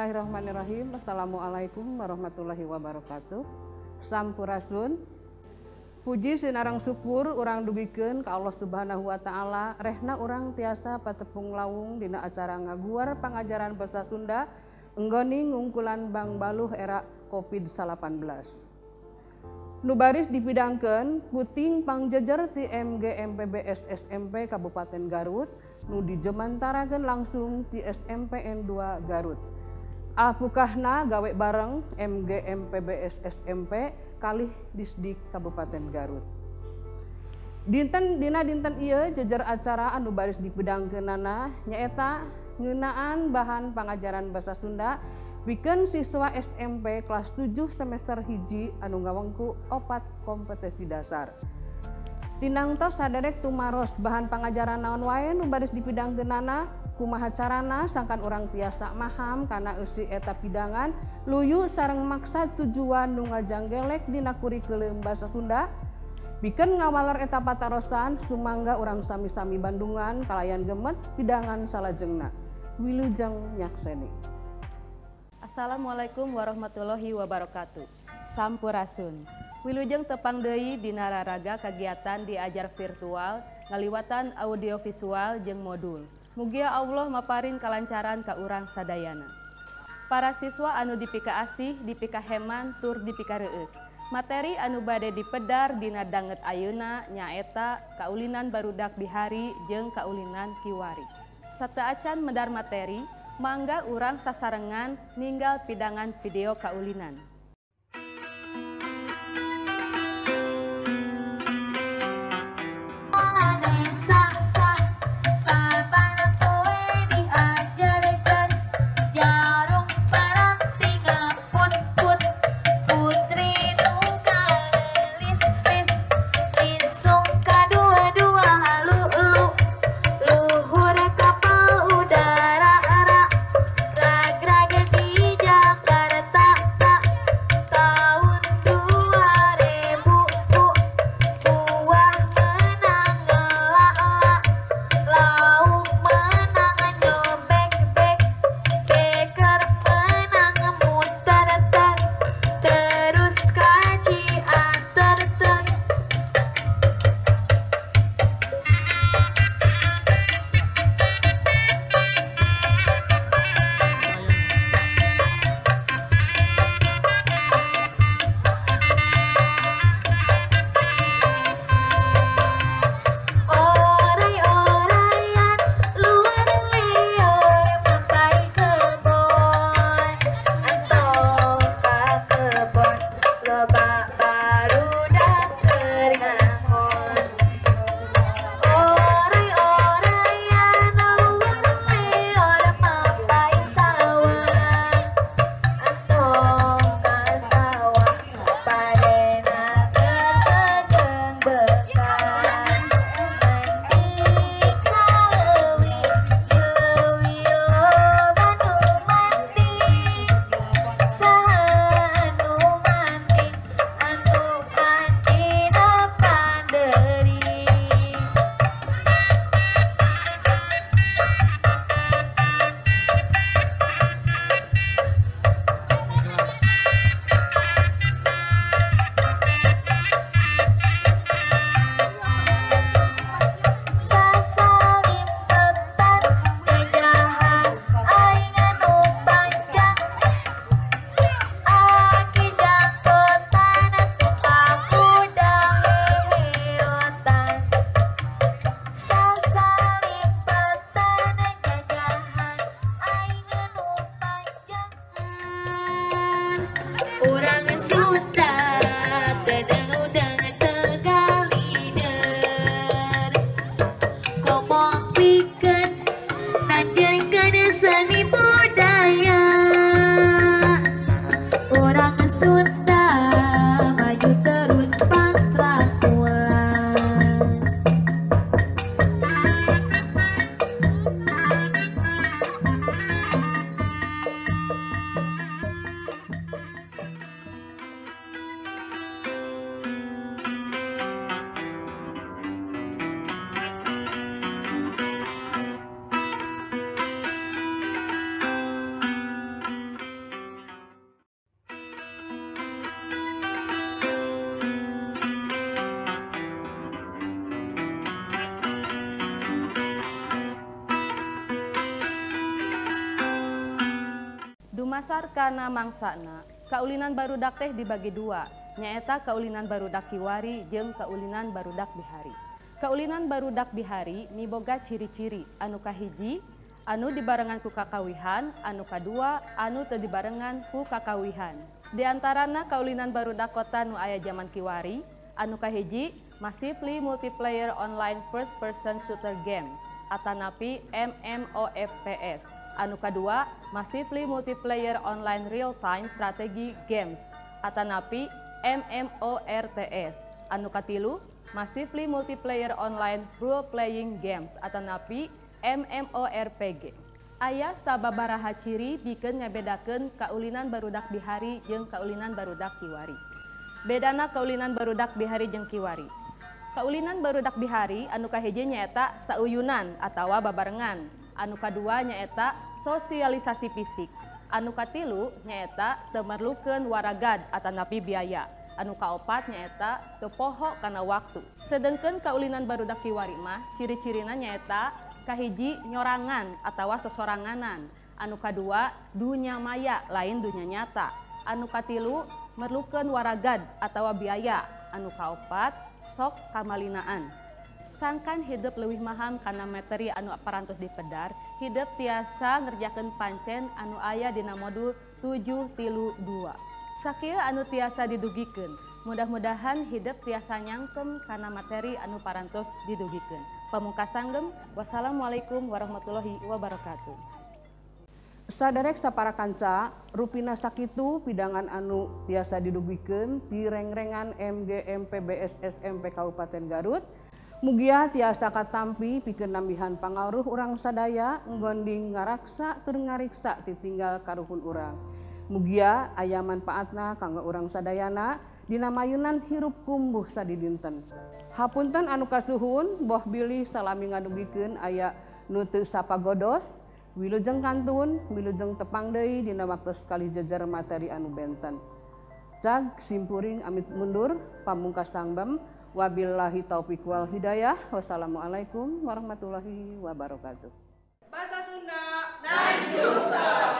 Bismillahirrahmanirrahim. Assalamualaikum warahmatullahi wabarakatuh. Sampurasun. Puji sinareng syukur urang dugikeun ka Allah Subhanahu wa taala, rehna urang tiasa patepung lawung dina acara ngaguar pangajaran basa Sunda enggoni ngungkulan bangbaluh era Covid-19. Nu baris dipidangkeun puting pangjejer ti MGMPBS SMP Kabupaten Garut nu dijemantarakeun langsung ti SMPN 2 Garut. Alpukahna gawe bareng MGMPBS SMP kalih Disdik Kabupaten Garut. Dinten dina dinten ieu jejer acara anu baris dipidangkeunana nyaeta ngeunaan bahan pangajaran basa Sunda pikeun siswa SMP kelas 7 semester 1 anu ngawengku 4 kompetensi dasar. Tinangtos saderek tumaros bahan pangajaran naon wae nu baris dipidangkeunana, kumaha carana sangkan urang tiasa maham kana eusi eta pidangan luyu sareng maksad tujuan nu ngajanggelek dina kurikulum basa Sunda. Pikeun ngawaler eta patarosan sumangga urang sami-sami bandungan kalayan gemet pidangan salajengna. Wilujeng nyakseni. Assalamualaikum warahmatullahi wabarakatuh. Sampurasun. Wilujeng tepang deui dina raraga kagiatan diajar virtual ngaliwatan audiovisual jeung modul. Mugia Allah maparin kalancaran ka urang sadayana. Para siswa anu dipikaasih, dipikaheman, tur dipikareueus. Materi anu bade dipedar dina danget ayeuna nyaeta kaulinan barudak bihari jeung kaulinan kiwari. Sateuacan medar materi, mangga urang sasarengan ninggal pidangan video kaulinan. Nyasar kana mangsana, kaulinan barudak teh dibagi dua, nyaeta kaulinan barudak kiwari jeung kaulinan barudak bihari. Kaulinan barudak bihari miboga ciri-ciri anu kahiji anu dibarengan ku kakawihan, anu kadua anu teu dibarengan ku kakawihan. Di antarana kaulinan barudak kota nu aya jaman kiwari, anu kahiji Massively Multiplayer Online First Person Shooter Game atanapi MMOFPS. Anu kadua Massively Multiplayer Online Real Time Strategy Games atanapi MMORTS. Anu katilu Massively Multiplayer Online Role Playing Games atanapi MMORPG. Aya sababaraha ciri pikeun ngabedakeun kaulinan barudak bihari jeung kaulinan barudak kiwari. Bedana kaulinan barudak bihari jeung kiwari. Kaulinan barudak bihari anu kahiji nyaeta sauyunan atawa babarengan. Anu kadua nyaeta sosialisasi fisik. Anu katilu nyaeta teu merlukeun waragad atanapi biaya. Anu kaopat nyaeta teu poho kana waktu. Sedengkeun kaulinan barudak kiwari mah ciri-cirina nyaeta kahiji nyorangan atawa sosoranganan. Anu kadua dunya maya lain dunya nyata. Anu katilu merlukeun waragad atawa biaya. Anu kaopat sok kamalinaan. Sangkan hidup leuwih maham kana materi anu parantos dipedar, hidup tiasa ngerjakeun pancen anu aya dina modul 732. Sakieu anu tiasa didugikeun. Mudah-mudahan hidup tiasa nyangkem kana materi anu parantos didugikeun. Pamungkasan gem, wassalamualaikum warahmatullahi wabarakatuh. Saderek sapara kanca, rupina sakitu pidangan anu tiasa didugikeun ti rengrengan MGMP BSSMP Kabupaten Garut. Mugia tiasa katampi pikeun nambihan pangaruh urang sadaya nggonding ngaraksa tur ngariksa titinggal karuhun urang. Mugia aya manfaatna kanggo urang sadayana dina mayunan hirup kumbuh sadidinten. Hapunten anu kasuhun boh bilih salami ngadugikeun aya nu teu sapagodos. Wilujeng kantun, wilujeng tepang deui dina waktu sekali jejer materi anu benten. Cag simpuring amit mundur, pamungkas sangbem, wabillahi taufik wal hidayah, wassalamualaikum warahmatullahi wabarakatuh. Bahasa Sunda, Nanjung.